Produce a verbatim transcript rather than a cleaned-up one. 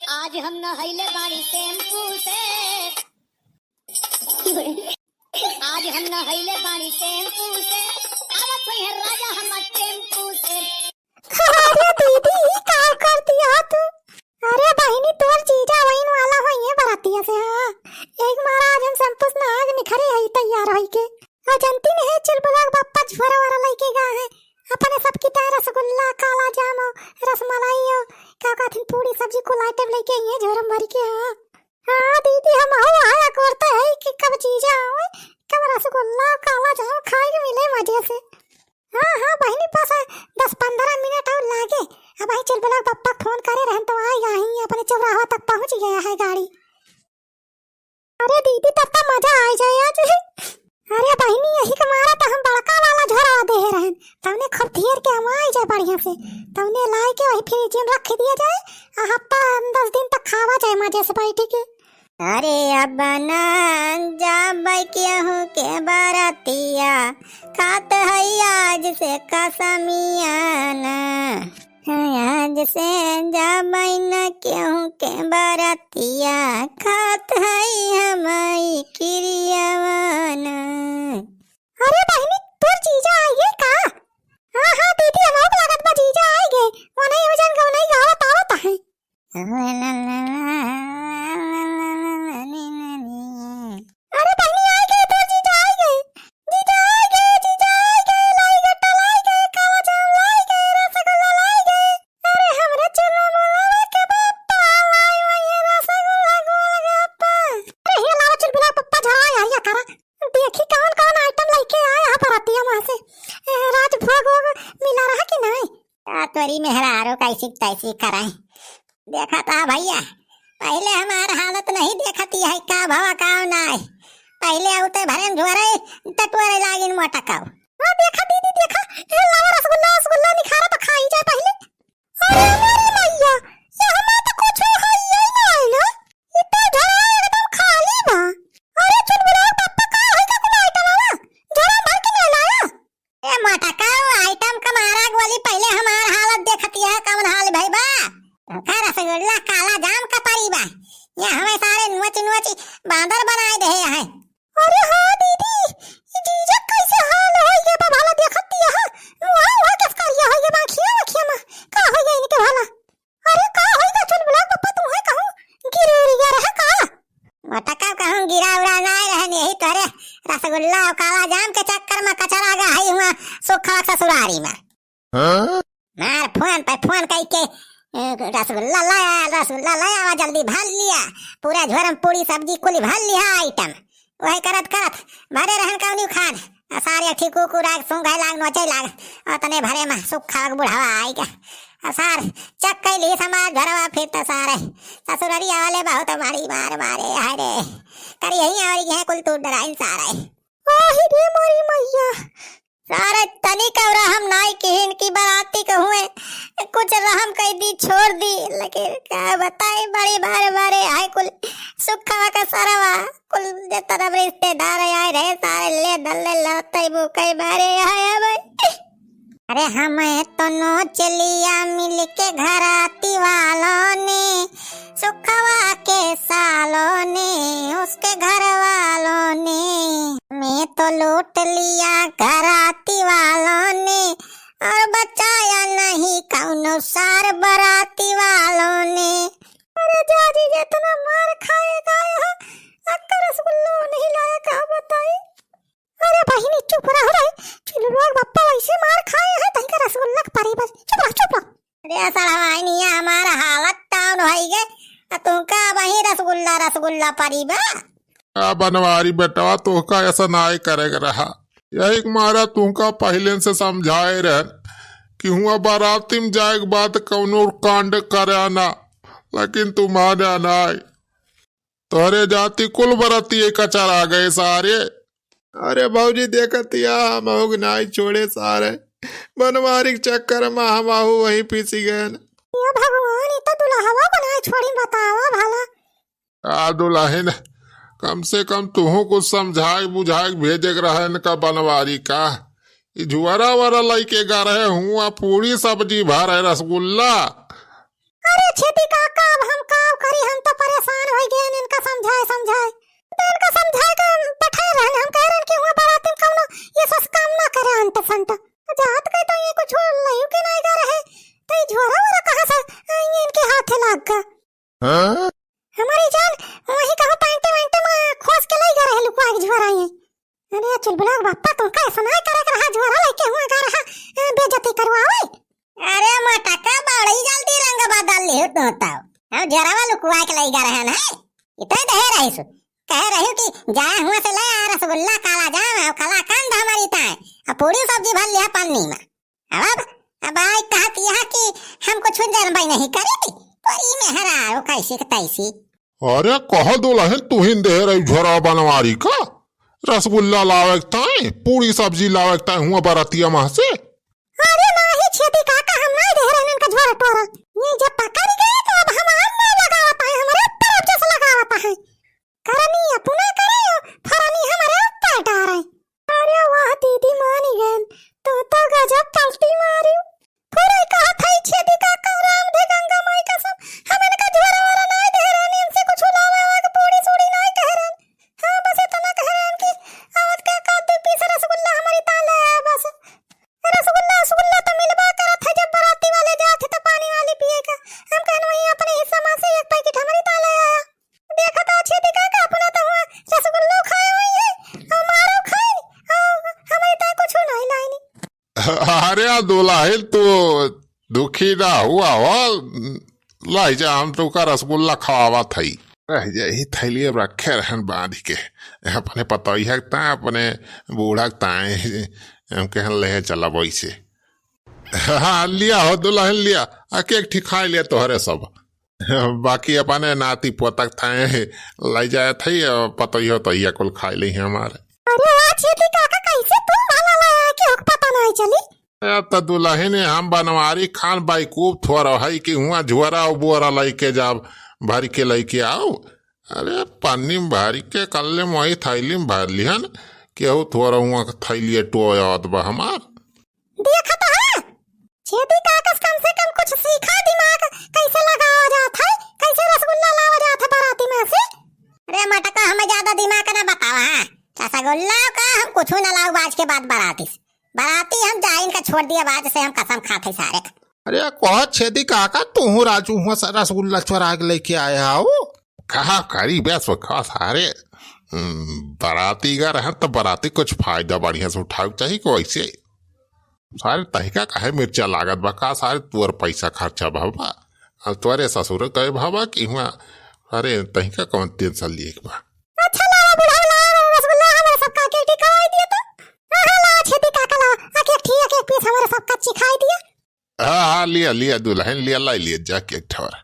आज हम नहैले बानी शैम्पू से। आज हम नहैले बानी शैम्पू से। आवत होइहैं राजा हमर टेम्पू से। अरे दीदी, ई का कर दिया तू? अरे बहिनी, तोर जीजा वहीन वाला होइहैं बरतिया से, हाँ। एक मारा आज हम शैम्पू से नहा के निखरे हई तैयार होई के। आ जनती नहीं है, चुलबुला के बप्पा झोरा वोरा लइके गा है। अपने सबकी ताई रसगुल्ला, काला जाम और रसमलाई और का कहथिन, पूड़ी सब्जी, कुल आइटम लइके आई है झोरम भर के। हाँ, हाँ दीदी, हम आऊ आया करते है कि कब जीजा आवे, कब रसगुल्ला, काला जाम खाए के मिले मजे से। हाँ, हाँ बहिनी, बस दस पन्द्रह मिनट और लागे। अबहीं चुलबुला के बप्पा फोन करे रहन तो आई, आई अपने चौराहा तक पहुँच गया है गाड़ी। अरे दीदी, तब तो मजा आ जाए आज। अरे बहिनी, यही के मारा तो हम बड़का वाला झोरा दे रहन, तौने खूब धीर के हम आई जाए बढ़िया से, तौने लाई के वही फ्रिज में रख दिया जाए, आ हफ्ता दस दिन तक खावा जाए मजे से बैठ के। अरे अब ना जाबै केहू के बरतिया, खात हई आज से कसमिया ना। आज से जाबै न केहू के बरतिया, खात हई हम ई किरियवा ना। अरे बहिनी, तोर जीजा आइगे का? हाँ, हाँ दीदी, हमहू के लागत बा जीजा आइगे। ओने एगो जन गौनई गावत आवत है। अरे बहिनी, आइगे, तोर जीजा आइगे। जीजा आइगे, जीजा आइगे, लाई गट्टा लाई गे, काला जाम लाई गे, रसगुल्ला लाई गे। अरे हमरे चुलबुलवा के बप्पा लाई वही रसगुल्ला गोलगप्पा। अरे हे लावा चुलबुला बप्पा झरा आया करा। देखी कौन कौन आइटम लइके आया है बरतिया वहाँ से। ए, राजभोग वोग मिला रहा कि नहीं? का तोरी मेहरारू कैसी तैसी कराए। देखा था भैया, पहिले हमार हालत नहीं देखती है, का भवा का नाय। पहिले आउते भरे में झोरे, टटोरे लागिन मोटकाऊ। हाँ देखा दीदी, देखा, ए लावा रसगुल्ला, रसगुल्ला निखारा तो खाई जाए पहिले। अरे मोरी मैया, यहाँ तो कुछ है ही नहीं ना। ई तो झोरा एकदम खाली बा। अरे चुलबुला बप्पा, का होई का कुल आइटम आवा? झोरा भर के नहीं लाया? ए मोटका, वो आइटम का मारा गोली, पहिले हमार हालत देखती है, कौन हाल भई बा? का रसगुल्ला काला जाम का परी बा? ये हमें सारे नोच नोच बांदर बनाए दे हैं। अरे हाँ दीदी, ई जीजा कैसे हाल होई गे बा भला देखती है? मुहा उहा कस करिया होई गे बा, खिया खिया मा का होई गे इनके भला? अरे का होई गे चुलबुला बप्पा, तुम्हें कहूँ गिर उड़ गया रहा का? मोटका कहूँ गिरा उड़ा ना रहन, यही तोरे रसगुल्ला और काला जाम के चक्कर में कचरा गा है हुआ सुखा ससुरारी में। हाँ? मार फोन पे फोन कई के, ए, रसगुल्ला लाया, रसगुल्ला लाया, आवा जल्दी भर लिया, पूरा झोरम पूड़ी सब्जी कुल भर लिया आइटम। वही करत करत भरे रहन कौनी खान, आ सारे एक ठे कुकुर आग सूंघे लाग, नोचे लाग, और तने भरे में सुखा के बुढ़ावा आइगा। आ सार चक कैली समाज भरवा फिर तो सारे ससुररिया वाले बहुत मारी मार मारे, हाय रे। कर यही और ये कुल तू डराइन सारे। आही रे मोरी मैया। सारे तनिक और हम नाई किहिन की बराती के हुए, कुछ रहम कई दी, छोड़ दी, लेकिन का बताई, बड़ी बारे बारे आए कुल सुखवा का सरवा, कुल जे तरफ रिश्तेदार आए रहे, सारे ले दल्ले लड़ते मुकई मारे आए भाई। अरे हमें तो नोच लिया मिलके घराती वालों ने, सुखवा के सालों ने, उसके घर वालों ने। मैं तो लूट लिया घराती वालों ने, और बचाया नहीं कौनो सार बराती वालों ने। अरे जाजी, जितना मार खाए गए हो, अक्का रसगुल्लो नहीं लाया, का बताई? अरे बहिनी, चुप रह रे। चुलबुला के बप्पा वैसे मार खाए हैं, तहीं का रसगुल्ला के परी बस। चुप रह, चुप रह। अरे सड़वाइनिया, हमारा हालत टाउन होई गे। आ तुमका वही रसगुल्ला, रसगुल्ला परी बा। आ बनवारी बेटवा, तोहका ऐसा नाय करे के रहा। यही के मारा तुमका पहिले से समझाए रहन कि हुआ बाराती में जाए के बाद कौनो कांड करे ना, लेकिन तू माने नाय। तोहरे जाति कुल बरतिये कचर आ गए सारे। अरे भौजी देखतिया, हम होग नाई छोड़े सारे। बनवारी के चक्कर में हम आहू वहीं पिसी गए। ये भगवान, ये तो दुल्हवा को नाई छोड़ी, बतावा भला। आ दुल्हन, कम से कम तुहू कुछ समझाए बुझाए के भेजे के रहे इनका बनवारी का। ई झुआरा वारा लइके गा रहे हुआ, पूड़ी सब्जी भरे रसगुल्ला। अरे छेदी काका, अब हम का हाथे लाग गा। हाँ? हमरी जान, वही कहूँ पैंटे वैंटे में खोस के लई गा रहे लुकवा के झुअरा ये। अरे चुलबुला के बापा, तुमका ऐसा ना करे के रहा, झुअरा लइके हुआ गा रहा, ए, बेइज्जती करवावे। अरे मटका, बड़ी जल्दी रंग बदल लिहु तू तो। हम झुअरवा लुकवा के लई गा रहे ना, इतने दहे रही सु, कहे रही कि जाए हुआ से ले आ रसगुल्ला, काला जाम और कलाकंद हमरी ताए, और पूरी सब्जी भर लिया पन्नी में। अब, अब आई कहत यह कि हम कुछ जनबई नहीं करी, तोरी मेहरारू कैसी के तैसी। अरे कह दुलहिन, तुहिन दे रही झोरा बनवारी का? रसगुल्ला लावे के ताई, पूरी सब्जी लावे के ताई हुआ बरतिया मह से। अरे नाही छेदी काका, हम नाही दे रहे इनका झोरा टोरा। ये जब पकड़ गए तो अब हम आग नहीं लगावत है, हमरे ऊपर अब जस लगावत है। करनी अपना करे, फरनी हमरे ऊपर डारे। अरे वाह दीदी, मानी गएन, तू तो गजब पलटी मारी। पूरा कहा था छेदी काका, राम धे गंगा माई कसम, हम इनका झोरा वोरा नाई दे रहन, इनसे कुछ लावे वावे के पूरी सूड़ी नाई कह रहन। हाँ, बस इतना कह रहन कि आवत के एक आध दो पीस रसगुल्ला हमरी ताले आए बस। रसगुल्ला, रसगुल्ला तो मिलबा करत है, जब बराती वाले जात है तो पानी वाली पिए का। हम कहन वही अपने हिस्सा में से एक पैकेट हमरी ताले आया। देखा तो छेदी काका, अपना तो हुआ रसगुल्लो खाए हुई है, और मारो खाए, और हमरी ताई कुछ नहीं लाइनी। अरे दुलहिन, तू दुखी ना हुआ हो, लाई जा, हम तुका रसगुल्ला खवावत हई। रह जाई, थैलिए रखे रहन बांध के, अपने पतोहिया के ताए, अपने बूढ़ा के ताए, हम कहन ले चला वैसे। हाँ, लिया हो दुलहिन, लिया, आ केक ठीक खाए लिया तोहरे सब। बाकी अपने नाती पोता के ताए लाई जाए थई, पतोहियो तो ये कुल खाए ली हमारे। अरे वाह छेदी काका, कैसे तू भला लाया कि ओक पता नहीं चली? ए, त दुलहिन, हम बनवारी खान बाइकूफ थोर हई कि हुआं झुअरा और बोरा लइके जाब, भरि के लइके आउ। अरे, पन्नी में भरि के कल्ले मोही थैली में भर लिहन, केहू थोर हुआं के थैलिए टोय आवत बा हमार। देखत है, छेदी काकस कम से कम कुछ सीखा, दिमाग कैसे लगावा जात है, कैसे रसगुल्ला लावा जात है बाराती में से। अरे मटका, हमें ज्यादा दिमाग ना बतावा, हाँ? रसगुल्ला का हम कुछ ना लाऊ आज के बाद बाराती से। बाराती हम जाइन का छोड़ दिया, बाद से हम कसम खात है सारे का। अरे कह छेदी काका, तू राजू हुआं से रसगुल्ला चोरा के लेके आया हो? कहा करी बस वो खा सारे। हम्म, बाराती गा रहन तो बाराती कुछ फायदा बढ़िया से उठावे के चाही कि वैसे सारे तहिका काहे मिर्चा लागत बा का? सारे तोर पैसा खर्चा भवा, अब तोरे ससुर कहे भवा कि हुआं, अरे तहिका कौन टेंशन लिए के बा? अच्छा लावा बुढ़ऊ, लावा रसगुल्ला, हमारे सबका के टिकाई दिया तो। हाँ, हाँ, लावा छेदी काका, लावा, आके एक ठी-, आके एक पीस हमारे सबका चिखाई दिया। हाँ, हाँ, लिया, लिया दुलहिन, लिया, लाई लिया जाके एक ठोर।